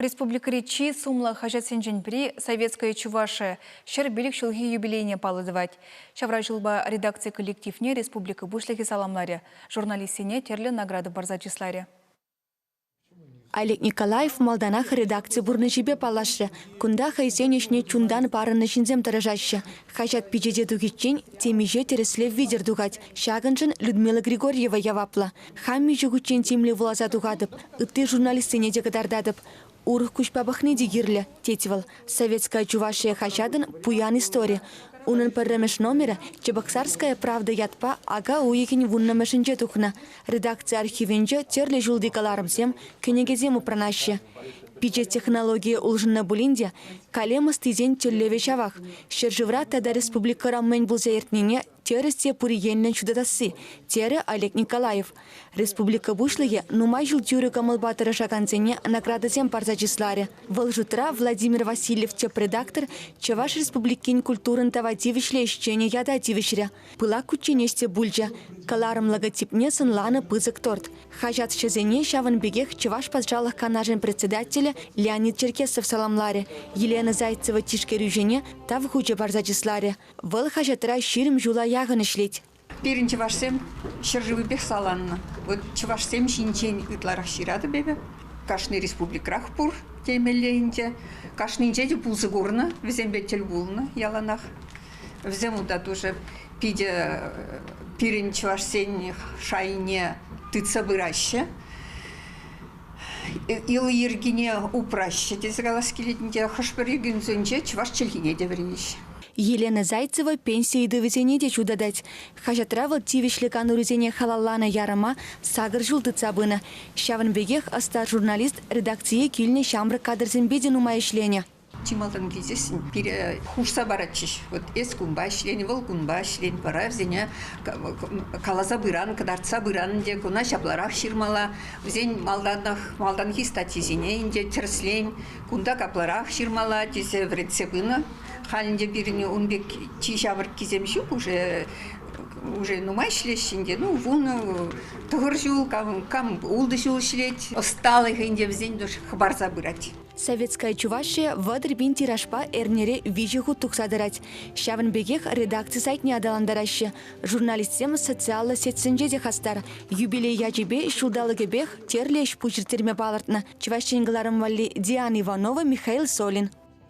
Республикӑри чи сумлӑ хаҫатсенчен пӗри «Советская Чувашия» 105 ҫулхи юбилейне паллӑ тӑвать. Ҫавра ҫулпа редакци коллективне республика Пуҫлӑхӗ саламларӗ, журналистсене тӗрлӗ награда парса чысларӗ. Олег Николаев малтанах редакци пурнӑҫӗпе паллашрӗ. Кунта хӑйсен ӗҫне чунтан парӑннӑ ҫынсем тӑрӑшаҫҫӗ. Хаҫат пичете тухиччен темиҫе тӗрӗслев витӗр тухать. Ҫакӑншӑн Людмила Григорьева яваплӑ. Хам миҫе хутчен тимлӗ вуласа тухатӑп, ытти журналистсене те кӑтартатӑп. Урӑх куҫпа пӑхни те кирлӗ, тет вӑл. «Советская Чувашия» хаҫатӑн пуян истори. Унӑн пӗрремӗш номерӗ «Чебоксарская правда» ятпа ака уйӑхӗн вуннӑмӗшӗнче тухнӑ. Редакци архивӗнче тӗрлӗ ҫулти кӑларӑмсем, кӗнекесем упранаҫҫӗ. Пичет технологийӗ улшӑннӑ пулин те, калем ӑстисен тӗллевӗ ҫавах: ҫӗршывра тата республикӑра мӗн пулса иртнине тӗрӗс те пур енлӗн ҫутатасси, терӗ Олег Николаев. Республика Пуҫлӑхӗ нумай ҫул тӳрӗ кӑмӑлпа тӑрӑшакансене наградӑсем парса чысларӗ. Вӑл шутра Владимир Васильев тӗп редактор Чӑваш Республикин культурӑн тава тивӗҫлӗ ӗҫченӗ ята тивӗҫрӗ. Пылак кучченеҫ те пулчӗ. Кӑларӑм логотипне сӑнланӑ пысӑк торт. Хаҫатҫӑсене ҫавӑн пекех Чӑваш Патшалӑх Канашӗн председателӗ Леонид Черкесов саламларӗ, Елена Зайцева тишкерӳҫӗне Тав хучӗ парса чысларӗ. Вӑл хаҫатра 20 ҫула яхӑн ӗҫлет. Пирӗн чӑвашсем ҫӗршывӗпех саланнӑ. Вот чӑвашсем ҫинчен ытларах ҫыратӑп эпӗ. Кашни республикӑрах пур темелле ӗнтӗ. Кашнинче те пулса курнӑ, вӗсемпе тӗл пулнӑ яланах. Вӗсем унта тоже питӗ пирӗн чӑвашсен шайне тытса пыраҫҫӗ. Йӑли-йӗркине упраҫҫӗ тесе калас килет ӗнтӗ. Хӑш-пӗр регионсенче чӑваш чӗлхине те вӗренеҫҫӗ. Елена Зайцева пенси ыйтӑвӗсене те ҫутатать. Хаҫатра вӑл тивӗҫлӗ канурисене халалланӑ ярӑма сакӑр ҫул тытса пынӑ. Ҫавӑн пекех ӑста журналист редакцие килнӗ ҫамрӑк кадрсемпе те нумай ӗҫленӗ. Чи малтан килсессӗн пире хушса паратчӗҫ. Вот эс кунпа ӗҫлен, вӑл кунпа ӗҫлен. Вара вӗсене каласа пыран, кӑтартса пыран ӗнтӗ. Куна ҫапларах ҫырмалла. Вӗсен малтанах малтанхи статйисене ӗнтӗ тӗрӗслен. Кунта капларах ҫырмалла тесе вӗрентсе пынӑ. Халь ӗнтӗ пирӗн ун пек чи ҫамрӑккисем ҫук уже уже нумай ӗҫлеҫҫӗ ӗнтӗ. Ну, 19 ҫул, кам, кам ултӑ ҫул ӗҫлет. Ӑсталӑхӗ ӗнтӗ вӗсен хӑпарса пырать. «Советская Чувашия» 30 000 тиражпа эрнере виҫӗ хут тухса тӑрать. Ҫавӑн пекех редакци сайтне аталантараҫҫӗ. Журналистсем социаллӑ сетьсенче те хастар. Юбилей ячӗпе ҫулталӑкӗпех тӗрлӗ ӗҫ-пуҫ ирттерме палӑртнӑ. Чӑваш Ен кӑларӑм валли Диана Иванова, Михаил Солин.